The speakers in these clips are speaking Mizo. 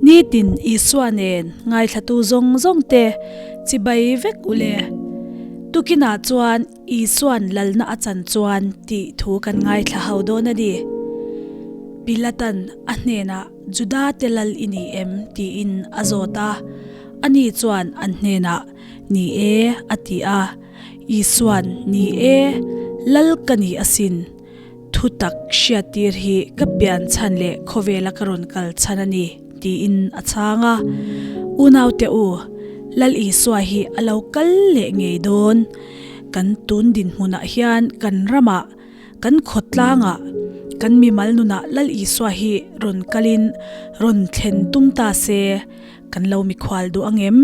Nitin Isua nen ngaithlatu zawng zawng te chibai vek u le. Tukinah chuan Isua'n lalna a chan chuan tih thu kan ngaithla ho dawn a ni. Pilata'n a hnenah Juda te lal i ni em? tiin a zawt a. Ani chuan an hnenah, Ni e, a ti a. Isua'n, Ni e, lal ka ni asin. Thutak hriattir hi ka pian chhan leh khawvela ka rawn kal chhan a ni, tiin a chhang a. Unaute u, Lal Isua hi a lo kal leh ngei dawn. Kan tun dinhmunah hian kan ramah, kan khawtlangah, kan mimal nunah Lal Isua hi rawn kalin rawn thlen tum ta se, kan lo mikhual duh ang em?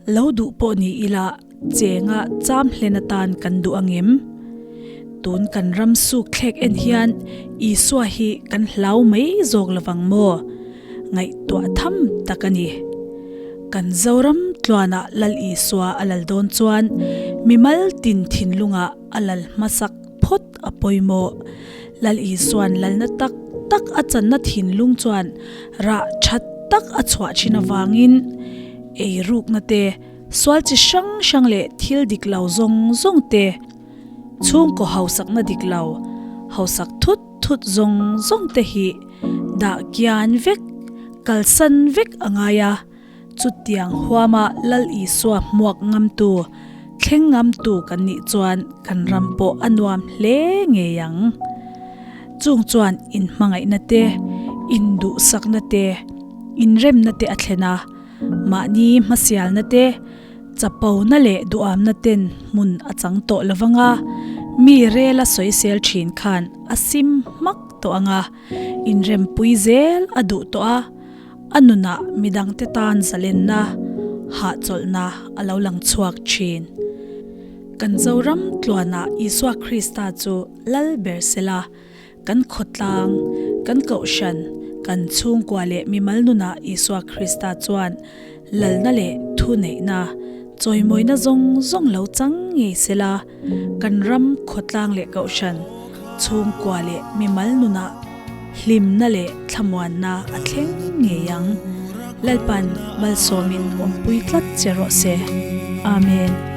Lo duh pawh ni ila chenga cham hlen atan kan duh ang em? Tun kan ram suk thlek en hian Isua hi kan hlau mai zawk lovang maw? Ngaihtuah tham tak a ni. Kan Zoram tluanah Lal Isua a lal dawn chuan mimal tin thinlungah a lal hmasak phawt a pawimawh. Lal Isua'n lalna tak tak a channa thinlung chuan rah tha tak a chhuah thin avangin ei rukna te, sual chi hrang hrang leh thil dik lo zawng zawng te, chhungkaw hausakna dik lo, hausak thut thut zawng zawng te hi dah kian vek, kalsan vek a ngai a. Chutiang huama Lal Isua hmuak ngamtu, thleng ngamtu kan nih chuan kan ram pawh a nuam hle ngei ang. Chung chuan inhmangaihna te, induhsakna te, inremna te a thlen a, mahni hmasialna te, chapona leh duhamna ten hmun a chang tawh lo vang a, mi rela sawisel thin khan a sim hmak tawh ang a, inrempui zel a duh tawh a. A nunah midangte tan zalenna, hahchawlhna a lo lang chhuak thin. Kan Zoram tluanah Isua Krista chu lal ber sela, kan khawtlang, kan kohhran, kan chhungkua leh mimal nunah Isua Krista chuan lalna leh thuneihna, chawimawina zawng zawng lo chang ngei sela, kan ram khawtlang leh kohhran, chhungkua leh mimal nunah hlimna leh thlamuanna a thleng ngei ang. Lalpan malsawmin awmpui tlat che rawh se. Amen.